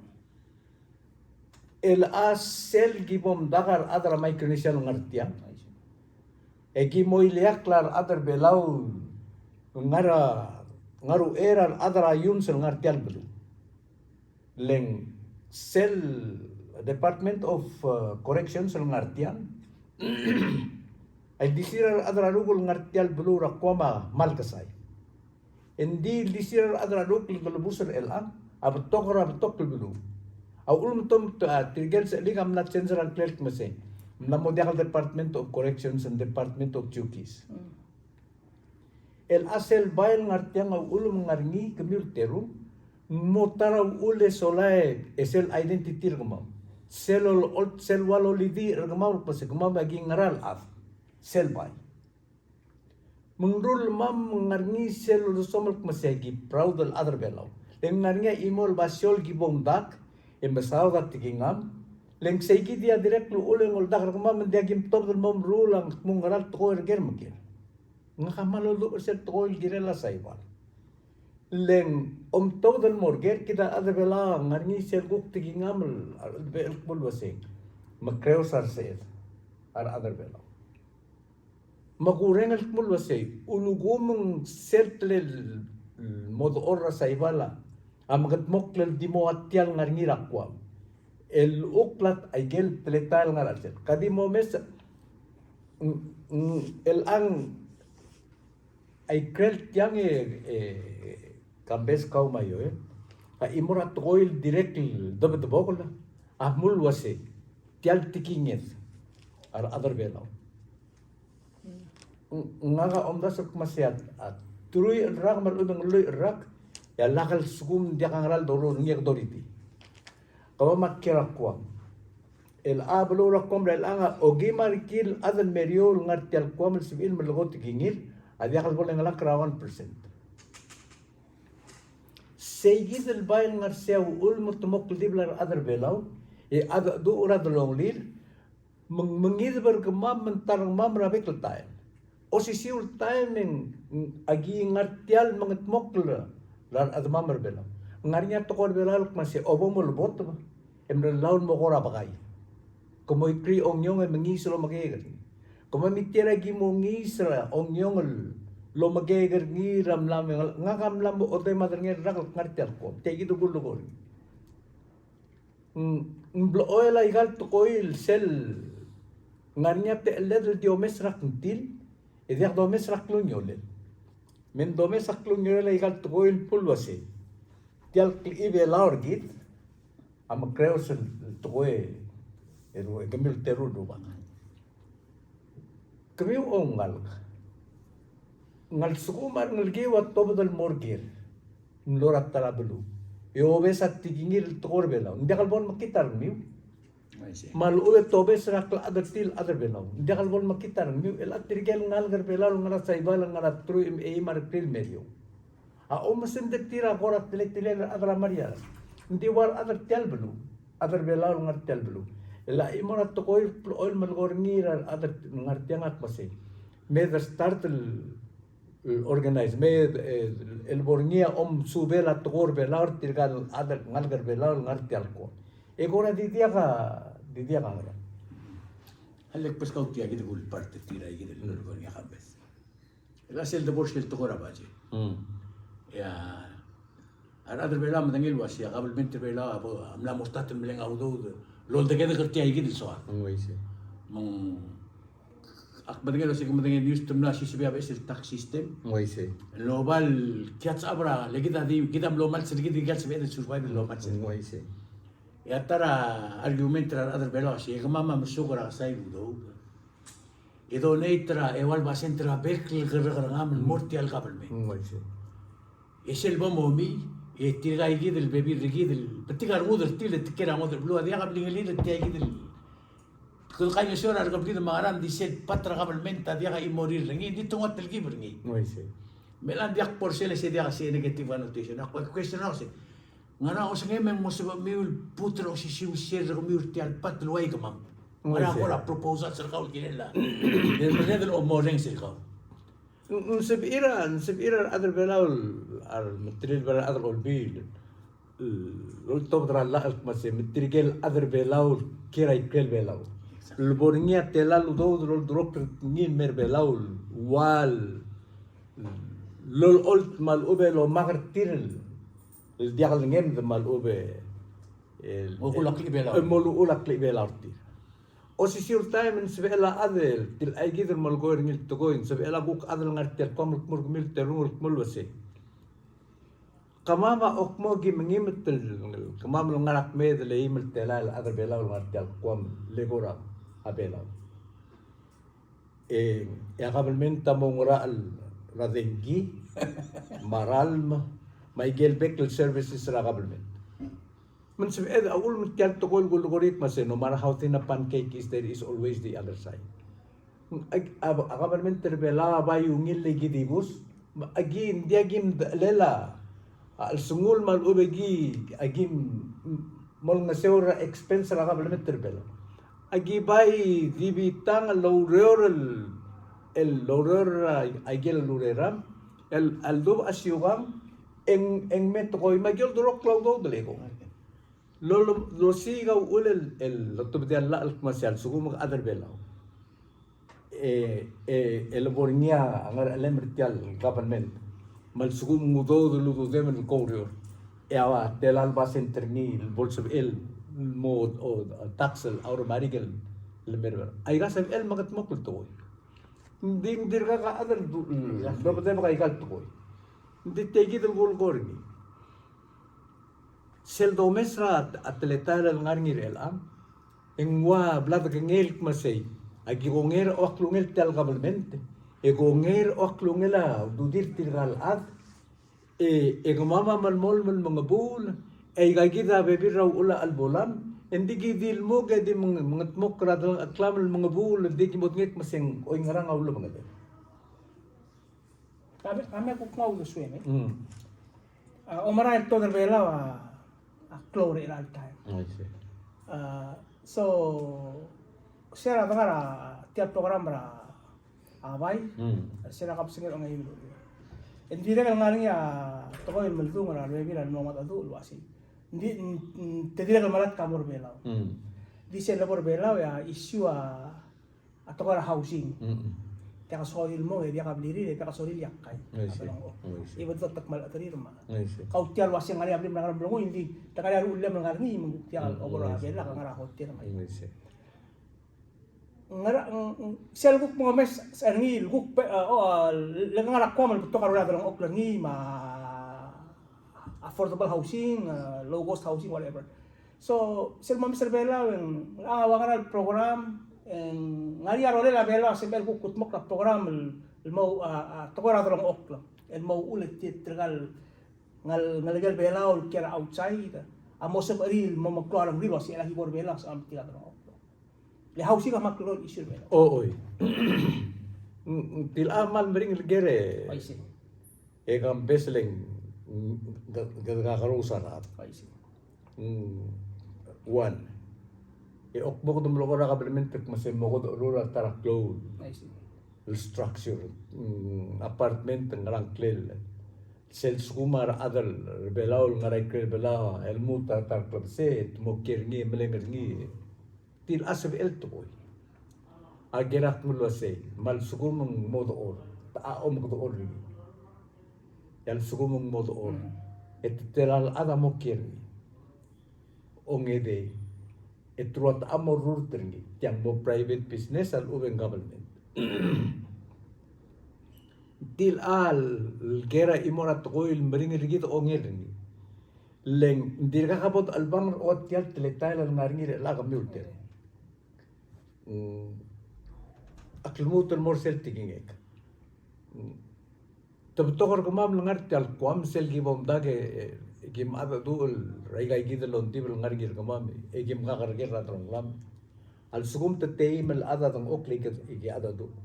El a sel ki bo mdak a rechad er a Micronesia el ngar tiang. I see. E ki mo ileakl a rechad er a Belau el ngar er a, ngar er a uchei er a rechad er a iungs el ngar tia el beluu. Le ng sel Department of, uh, Corrections el ngar tiang a ildisir a rechad er a rokui el ngar tia el beluu er a Guam a kmal kesai. Engdi ildisir a rechad er a rokui el kelebus er chelechang a betok er a betok el beluu. A uchul me te, a, tirke el sechelik a mla change er a ngklel el kmo se ng mla mo diak el Department of Corrections and Department of Justice. Mm. El a sel bai el ngar tiang a uchul me ng ngar er ngii kemiu el terung, ng mo ta er a uchul e solae e sel identity er kemam. Sel ol, ol, sel ua lolidii er kemam el kmo se kemam a ki ngera el chad. Sel bai. Me ng rulemam me ng ngar er ngii sel uldesuam el kmo se a ki proud el chad er a Belau. Le ng ngar er ngii a chimo el basio el ki bo mdak e mesaod a tekingam. Le ng sei kid a dirrek el uchul e ng oldak er kemam me ng diak kim tobed el mo meruul a kmo ngera el tekoi er ker me ker. Ngak a kmal oldubech er sel tekoi el kirel a Saipan. Le ng omtobed el mo er ker kid a rechad er Belau, ng ngar er ngii sel kuk tekingam el, el, el kmo el uasei, mekreos a reseched a rechad er Belau. Me kureng el kmo el uasei, ulekum ng sel telel mo dechor er a Saibal a mengedmokl el di mo ua tia el ngar er ngii er a Guam el uchul a ikel teletael el ngar er a chelsel. Ka di mo mes, ng, ng, el ang a ikrel tiang e, e, Kambes kau me a Ioel, a chimo er a tekoi el dirrek el debedebokl a kmo el uasei, tia el tekinged a rechad er Belau. Ng, ngak a omdasu el kmo sei a, a truich el rak me a lechub e ng lluich el rak, e a lak el lsekum ng diak a ngera el doruul er ngii e kede oridii. Kemam a kiei er a Guam. El a beluu er a Guam er chelechang a okeim a rekil el chad el me er eou el ngar tia el Guam el sebechir el melekoi a tekingir a diak el bo lengelakl er a one percent. Seikid el bai el ngar sei a uchul me te mo kldibel a rechad er Belau, e a decheduch er a delongelir, me ng, me ng mengideb er kemam me ng ta er kemam er a bek el taem. Osisiu el taem e ng, aki ngar tia el mengedmokl er a rechedemam er Belau. Ng ngar er ngii a tekoi er Belau el kmo sei, obo mo lebotab e mrelau el mo kora bekai. Ke mo ikrel ongiong e mengiis el omekeek er ngii. Ke mo mitier a ki mo ngiis er a ongiong el omekeek er ngii er a mla me, ngak a mla mo odei me a derengel el rak el ngar tia el Guam. Tia kid a kulekoi er ngii. Ng, ng blechoel aika el tekoi el sel ngar er ngii a techelled el di omes er a kngtil, e diak domes er a klungiolel. Me ng domes a klungiolel aika el tekoi el kmo el uasei, tia el klechibelau er kid a mekreos el tekoi e, e kemiu el teru el rubak. Kemiu a oungalek. Ng a lsekum a rengelekiu a tobed el mo er ker el mlo er a ta er a beluu e obes a tekingir el tekoi er Belau, ng diak el bo lemekngit a rengmiu. Me a lechub e tobes er a klechad er tir el chad er Belau, ng diak el bo lemekngit a rengmiu. El a tirke el ngalek er Belau el ngar er a Saibal el ngar er a truich me a eim a rekrir el me er eou a oumesengd er tir a kora teletelel a rechad er a Marias. Ng di ua rechad er tia el beluu, chad er Belau el ngar er tia el beluu. El a chimo er a tekoi el blechoel el melekoi er ngii er a rechad el ngar tiang a kmo sei, me de start el, el organize, me, e, el bo er ngii a omsubel a tekoi er Belau er tirka el chad el ngalek er Belau el ngar er tia el Guam. E kora di diak a, di diak a ngerang. A lek beskau tia kid el part er tir a kid el, mm, melekoi er ngii a Kambes. El a sel debo er sel tekoi er a budget. Mm. E a rechad er Belau a medengei el uasei a kabelment er Belau a bo, a mla mo start el meleng a udoud el oldekedek er tia kid el soad. Mm, uaisei. Me ng, ak medengei el uasei, ke medengei el news, te mla sisebei a beches el tax system. Mm, uaisei. El oba el catch up er a, le kid a di, kid a mlo mals er kid, kid a sebeched el survive el mlo mals er kid. Mm, uaisei. E a ta er a argument er a rechad er Belau a sei, e kemam a mesuk er a kesai el udoud e donate er a eua el basent er a bek el kerrekerengam el mo er tia el kabelment. Mm, uaisei. E sel bo momiich, e tirka kid el bebil er kid el betik a rengud er tir el te kiei er a ngodech el beluu a diak a blingelir er tia kid el, kede kaingeseu er a rekeblid me a ngerang, di sel part er a kabelment a diak a chimorir er ngii, di te ngu a telkib er ngii. Mm, uaisei. Me chelechang ng diak bo er sel, e sei diak a sei negative connotation. A question er a sei, ngera osengem e ng mo sebechemiu el put er a osisiu el share er kemiu er tia el part el uai kemam? Ngera, uaisei, kora proposal er kau el kirel a, el merreder el omorrenges er kau? Ng, ng sebechir a, ng sebechir a rechad er Belau el, a remeterir el Belau el chad er a Olbiil el oltobed er a llach el kmo sei, me tirke el chad er Belau el kiei er a ikrel Belau. Exactly. El bo er ngii a tela el udoud el oldurokl er ngii el mer Belau el ua el lolecholt me a lechub e lomak er tir el diak lengemd me a lechub e el, mo uchul a klechibelau, el mo uchul a klechibelau er tir. Osisiu el taem e ng sebechel a chad el tilechai kid el melekoi er ngii el tekoi, ng sebechel a kuk chad el ngar tia el Guam el kmo er kemiu el terung el kmo el uasei, kemam a kmo ki mengimet el, kemam el ngar a kmeed el eim el telael el chad er Belau el ngar tia el Guam el eko er a Belau. E, e a kabelment a mo ngerachel er a dengki me a ralm me a ikel bek el services er a kabelment. Me ng sebeched a uchul me tia el tekoi el kulekoi er ngii el kmo sei, no matter how thin a pancake is, there is always the other side. A, a, a kabelment er Belau a bai ungil e ki dibus, me aki, ng diak kim dechelel a, a chelsengul me a lechub e ki, aki mo olengeseu er a expense er a kabelment er Belau. Aki bai di bitang el oureor el, el oureor er a ikel ureram, el, el dubech a siukang, Ng, ng me tekoi me aki oldurokl a udoud el eko. Lo, lo, losiik a uchul el, el, lotobedii a llach el kmo se a lsekum a chad er Belau e, e, e le bo er ngii a ngerechelem er tia el government, me a lsekum ng udoud el ududem el koureor, e a tela el basent er ngii el bo lsebechel el mo, o, tax el automatic el mer a Belau. Aika sebechel el mekedmokl el tekoi. Ng di, ng dirkak a chad el du-, el dobedebek aika el tekoi. Ng di tia kid el kulekoi er ngii. Sel domes er a teletael el ngar er ngii er chelechang, e ng ua bla dekengei el kmo sei, aki kongei er a klungel tia el government, e kongei er a klungel a ududir tirka el chad, e, e kemam a melemolem el mengebuul, e aika kid a bebil er a uchul a chelbolam, e ng di ki di lmuk e di meng-, mengedmokl er a delengcheklam el mengebuul, e di ki mo dengei el kmo se ng oingerang a ulebengelel. Kame, kame kuk ngau el suem, e. Mm. A, omerael el tuobed er Belau a, a klou er chelecha el taem. I see. A, so, se er a dengar er tia el program er a, a bai, mm, se er a kebesengei er a ongeim el ureor. E ng dirrek el ngar er ngii a tekoi el meldung er a rebebil el mo mengedecheduch el uasei. Ng di, ng, ng, te dirrek el melatk a mo er Belau. Mm. Di sel lebo er Belau e a issue a a tekoi er a housing. Mm-mm. Diak a sorir el mong, e diak a blirir, e diak a sorir el iakkai. I see. I see. E betok a tekmal cheterir me a. I see. Kau tia el uasei ng ngar er ngii a blim el ngar er a Melengui, ng di, te ngar er ngii a rullem el ngar er ngii, me ng kuk tia el, mm, obor a, mm, Belau, ngar er a hotel me a. I see. Ngera, ng, ng, sel kuk mo mes, er ngii, el kuk pe, a, o, a, le ngar er a Guam el betok a rolel a delengchokl er ngii, me a affordable housing, a, low cost housing, whatever. So, sel momes er Belau e ng, a, ua ngera el program, e ng ngar er ngii a rolel a Belau, sebechel kuk kudmokl a program el, el mo, a, a, tekoi er a delengchokl, el mo uchul e tir, tirka el ngal-, ngelekel Belau el kiei er a outside, a mo sebechir el mo meklou a rengrir el uasei a ki bo er Belau, se a metik a delengchokl. Le housing a kmal klou el issue er Belau. O, oi. Mm, mm, tilecha a kmal meringel el ker e. I see. E kambes el ng, mm, ke, ke, kede kakerous a rechad. I see. Mm, one. E ak mo kede mlo ko er a kabelment el kmo se mo ko de ruul a ta er a klou. I see. El structure. Mm, apartment, ngerang klel. Sel lsekum a rechad er Belau el ngar er a ikrel Belau el lmuut a ta er a klebesei, te mo kiei er ngii, meleng er ngii. Tilecha a sebechel tekoi. A ker a kmo el uasei, me a lsekum ng mo dechor, te a omekedechor er ngii. E a lsekum ng mo dechor, mm, e te tela el chad a mo kiei er ngii. Ongedei, e te rua te a mo rurt er ngii, tiang mo private business a lechub e ng government. Tilecha el ker a chimo er a tekoi el meringel er kid a ongel er ngii. Le ng dirkak a bo dechelebangel er a ua tia el teletael el ngar er ngii er chelechang, kemiu el tang. Mm. Ak lmuut el mo er sel tekingek. Mm. Te betok er kemam el ngar er tia el Guam, sel ki bo mdak e, e, ki mchedecheduch er aika kid el ongtibel el ngar er ngii er kemam, e ki mkakerker er a delengchelam. A lsekum te teim el chad a dengchokl e ki, e ki chedecheduch,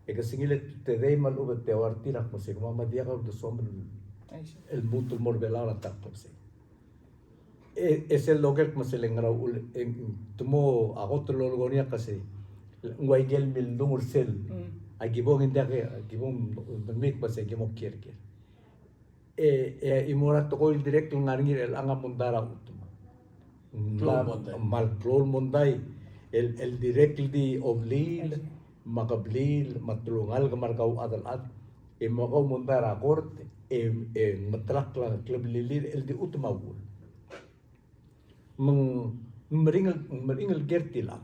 e ke sengil e te teim a lechub e te ua er tir a kmo se kemam a diak a uldesuam el, I see, el lmuut el mo er Belau er a ta el klebesei. E, e sel loker el kmo se le ngera uchul, e, te mo a kot el lolekoi er ngii a kmo se ng ua ikel mildung er sel. Mm. A ki bo ng diak, a ki bo ng mekmo se ki mo kiei er ker. E, e a chimo er a tekoi el dirrek el ngar er ngii er chelechang a mondai er a chutem. Klou el mondai. Kmal klou el mondai. El, el dirrek el di obliil, I see, me a kebliil, me a telungalek me a rekauchad el chad. E mo kau mondai er a kort, e, e metelak a kleblilir el di chutem a uchul. Me ng meringel, meringel ker tilecha.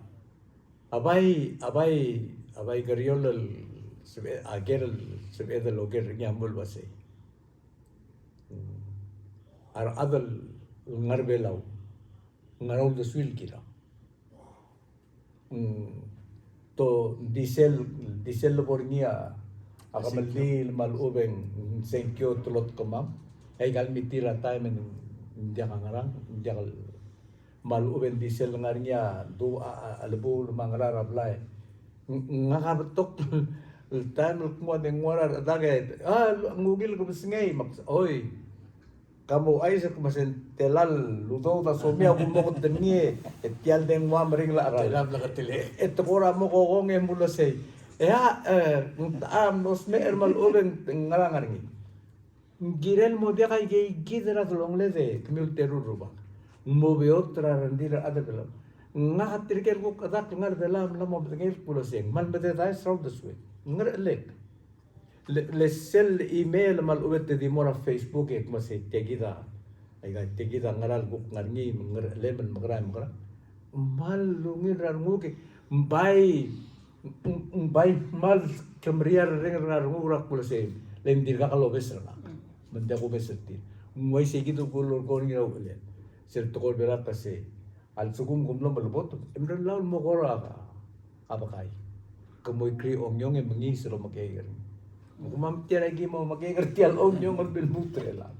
A bai, a bai, a bai Keriol el sebeched, a ker el sebeched el oker er ngii a mo el uasei, a rechad el ngar er Belau, ngera uldesuir el kirel. Mm, to, di sel, di sel lebo er ngii a kemeldiil me a lechub e ng sengkio el teloi er kemam. E aika el mitir a taem e ng diak a ngerang, ng diak el, me a lechub e ng di sel ngar er ngii a du a, a, a lebuul me a ngera er a blai. Ng, ngak a betok el taem el kmo a dengua er a rechedak e, a, ngukil kebesengei, me ak, oi. Ka mo ouchais el kmo se ng tela el udoud a somiu a kumoket er ngii, e tia el dengua a meringel a cheral. Tela el bleketelel. E te kora mo kokong e mulusei. E a, e, ng techa a mlo smecher me a lechub e ng ngera ngar er ngii. Ng kirel mo diak a ikei kid er a delongeled e kemiu el teru el rubak. Ng mo beot er a rengrir a rechad er Belau. Ngak a tirke el kuk chedakl el ngar er Belau a mla mo medengei el kmo uasei, ng kmal mededaes er a uldesued. Ngerchelek. Le, le sel email me a lechub e te di mo er a Facebook e kmo sei tia kid a, aika tia kid a ngera el kuk ngar er ngii, me ng ngerchelem el mekera, mekera. Ng kmal ungil er a renguk e ng bai, ng, ng bai kmal kemeriar er a renguk er a kmo uasei, le ng dirkak lobes er ngak. Me ng diak kubes er tir. Ng uaisei kid el kulekoi er ngii er a uchelel. Sel tekoi er Belau a kmo sei, a lsekum kom mlo melebot, e mrellau el mo kora a, a bekai. Ke mo ikrii ongiong e mengiis el omekeek er ngii. Me kemam tia el ki mo omekeek er tia el ongiong el bo lmuut er chelechang.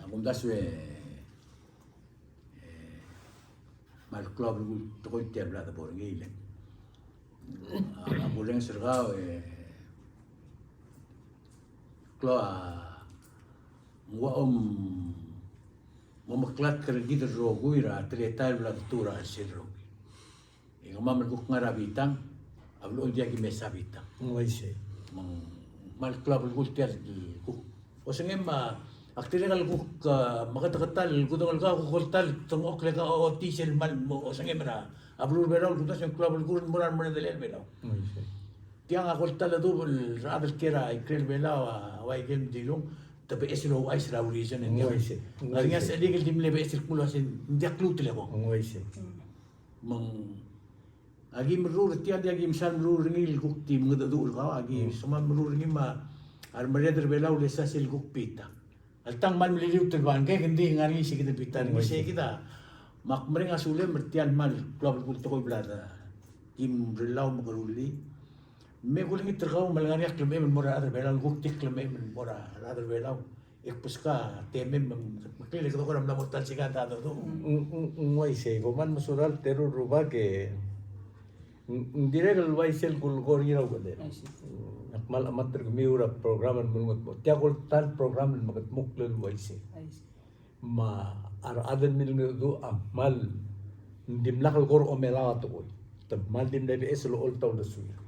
A kumdasu e, e, me a klou a belkul tekoi tia el bla debo er ngii le. A, a kurenges er kau e, klou a, ng ua om, mo meklatk er kid el rokui er a teletael el bla detuu er a chelsel rokui. E kemam el kuk ngar er a bitang, a blechoel diak ki mesa bitang. Ng uaisei. Me ng kmal klou a belkul tia el kuk osengem a, ak dirrek el kuk, a, meketeketang el kudengei el kau, kuk oltal, te ngchokl e kau a ochotii sel kmal mo osengem er a beluu er a Belau el kumdasu e ng klou a belkul el mo er a remerredelel a Belau. Ng uaisei. Tiang a koltal a dubech el rechad el kiei er a ikrel Belau a ua ikel mdilung, te beches el ouchais er a reason e ng diak. Ng uaisei. Ng uaisei. Ngar er ngii a sechelikel di mle beches el kmo uasei ng diak lluut el eko. Ng uaisei. Me ng, aki meruul er tia, di aki msa meruul er ngii el kuk di mengedecheduch er kau, aki soam meruul er ngii me a remerreder er Belau el esa sel kuk bita. Alta ng kmal mliliut el bangkek, ng di ngar er ngii sei kid el bita, ng uaisei. Sei kid a, me ak mereng a sulem er tia el kmal klou a belkul tekoi el bla de, ki mrellii me ke rullii. Me kulengit er kau me le ngar er ngii a klemechem el mo er a rechad er Belau, el kuk di klemechem el mo er a rechad er Belau. E kbeskau a temem me ng, me ng kede kora mla mo ta el sikang a dodu. Ng, ng, ng uaisei, kom kmal mesulang el teru el rubak e ng, ng dirrek el uaisei el kulekoi er ngii er a uchelel. Uaisei. Ng kmal chemat er kemiu er a program el mlengetmokl. Tia kuk ta el program el mekedmokl el uaisei. Uaisei. Me a rechad el milengedecheduch a kmal dimlak el kora omelau a tekoi. Te kmal di mle beches el ocholt a uldesuir.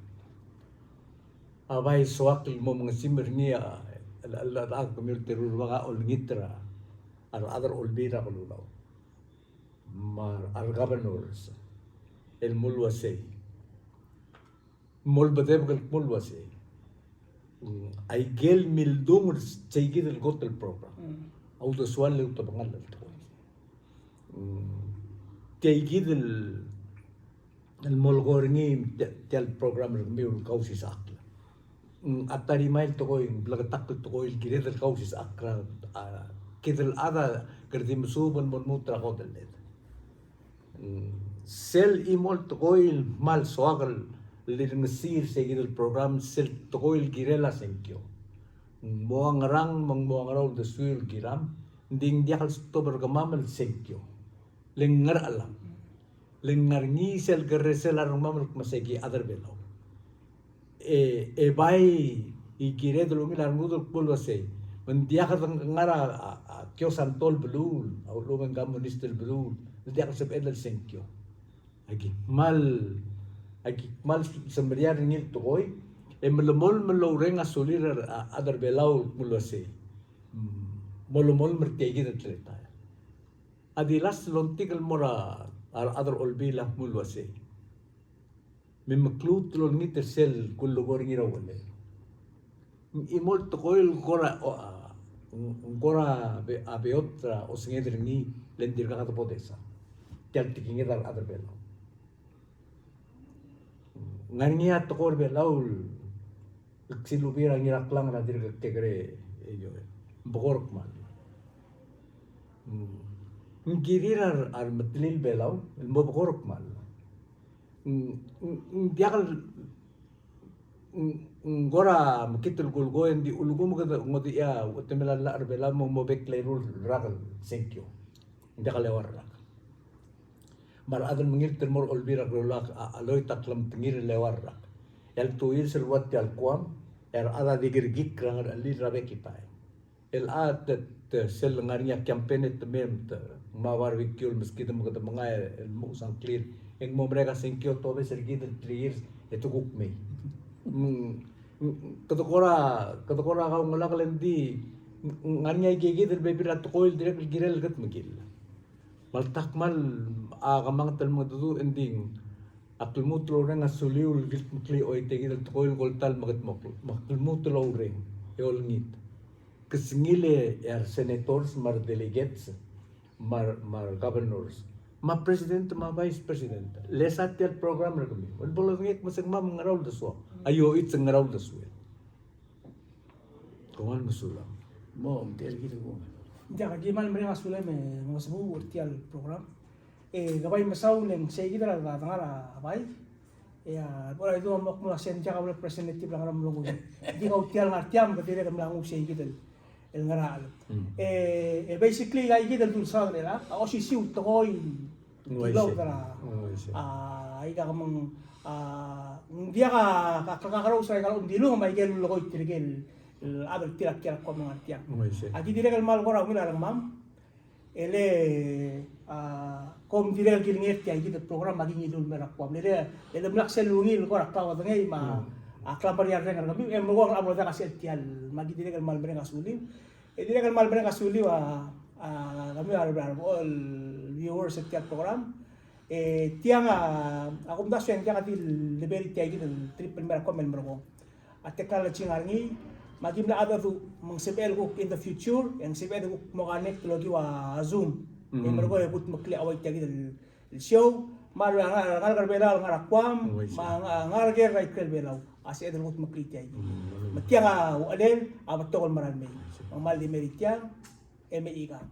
A bai soak el mo mengesimer er ngii a, el, el, el, a kemiu el teru el rubak a olengit er a, a rechad er a Olbiil er a Kelulau. Me a re governors el mo uaisei. Mo lbedebek el kmo uaisei. Mm, aikel mildung er sei kid el kot el program. Mm. A uldesuel el outebengall el tekoi. Mm, tia kid el, el molekoi er ngii tia, tia el program er kemiu el Kausisechakl. Mm, a ta er ngii a tekoi, bleketakl el tekoi el kired el kausisechakl er a, a, kid el chad a kede di mesuub el mo lmuut er a kodelled. Mm, sel chimo el tekoi el kmal soak el lirengesii er sei kid el program, sel tekoi el kirel a sengkio. Ng mo ngerang me ng mo ngerang a uldesuir el kiram, ng di ng diak el stop er kemam el sengkio. Le ng ngerchelang. Le ng ngar er ngii sel kerresel a rengmam el kmo sei ki chad er Belau. E, e bai, e kired el ungil a rengud el kmo uaisei. Me ng diak de ngar er a, a, a kiosang el beluu, a uluuchel me ng kamunist el beluu, ng diak el sebeched el sengkio. Aki kmal, aki kmal semeriar er ngii el tekoi, e melemolem el oureng a sulir a, a, a chad er Belau el kmo uaisei. Mm, melemolem er tia kid el teletael. A di last el ongtik el mo er a, a rechad er a Olbiil a kmo uaisei. Me mekluut el olengit er sel kulekoi er ngii er a uchelel. Ng chimo el tekoi el kora, o, a, ng, ng kora be, a beot er a osenged er ngii le ng dirkak de bo desa. Tia el tekinged a rechad er Belau. Ngar er ngii a tekoi er Belau el ksilubii er a Ngiraklang er a dirk kekerei e Joel. Ng bekord kmal. Mm. Ng kirir a re, a remetelil Belau el mo bekord kmal. Ng, ng, ng diak el, ng, ng kora mekngit el kulekoi e ng di ulekum kede ngodechii a uchetemel a llach er Belau me ng mo bek el eru el rak el sengkio. Ng diak el eua el rak. Me a rechad el mengilt el mo er a Olbiil er a Kelulau a, a loit a klemengetel el eua el rak. E a ltuu el sel ua tia el Guam, e a rechad a di kerekikl er a ngerchellel er a bek el taem. El a te, te sel ngar er ngii a campaign e te mei me te ngmai a barbecue el meskid me kede mengai el lmuches a ngklir. E ng mo merek a sengkio e tobes er kid el three years e te kuk mei. Mm, mm, kede kora, kede kora kaungelakl e ng di Ng ngar er ngii a ikeikid el bebil er a tekoi el dirrek el kirel el kutmeklii. Me a le ta kmal a kemanget el mengedecheduch e ng di a klmuut el oureng a suliu el kutmeklii a ua tia kid el tekoi el ko el ta el meketmokl, me a klmuut el oureng e olengit. Kesengil e a re senators me a re delegates me a re, me a re governors me a president me a vice president. Le sa tia el program er kemiu el bo lodengei me se kemam ng ngera uldesuam. A ioich ng ngera uldesuel. Kmal mesulang. Mo, mtel kid el kung. Diak, aki kmal mereng a sulem e mengesebuuch er tia el program. E ke bai mesaul e ng sei kid er a dengar a bai. E a, bo er a idung a mo kmo a sei ng diak a representative er a ngar er a mlong. Di kau tia el ngar tiang, ke dirrek el mla nguu sei kid el, el ngar er a cheleb. Mm. E, e basically, aika kid el dulsaod er chelechang, a osisiu el tekoi Ng uaisei. Tilobed er a, ng uaisei. A, aika kemeng, a, ng diak a, ka, ka, kakerous er aika el dilung me aike el lulekoi tirke el, el chad el tir a kiei er a Guam el ngar tiang. Ng uaisei. Aki dirrek el kmal kora ungil a rengmam, e le, a, kom dirrek el kilengei er tia kid el program me aki ngiluu el mei er a Guam. Le, le, le mlak sel ungil el kora klaodengei me a, mm, a klemeriarreng er kemiu, e merekong a bo ldak a sel tia el, me aki dirrek el kmal mereng a suliu. E dirrek el kmal mereng a suliu a, a, kemiu a re, a re, all viewers er tia el program. E tiang a, a kumdasu e ng diak di lebel tia kid el trip el mei er a Guam el merekong. A technology a ngar er ngii, me aki mla mengedecheduch, me ng sebechel el kuk in the future, e ng sebechel el kuk mo connect el okiu a Zoom. E, mhm, merekong e kutmeklii a ua tia kid el el show, me a re, a, a ngalek er a Belau el ngar er a Guam, me a, a ngalek er a ikrel Belau a sebeched el kutmeklii tia kid. Mm. Me tiang a uchelel a betok el mera el mei. Me ng kmal di mei er tiang, e mei ikang.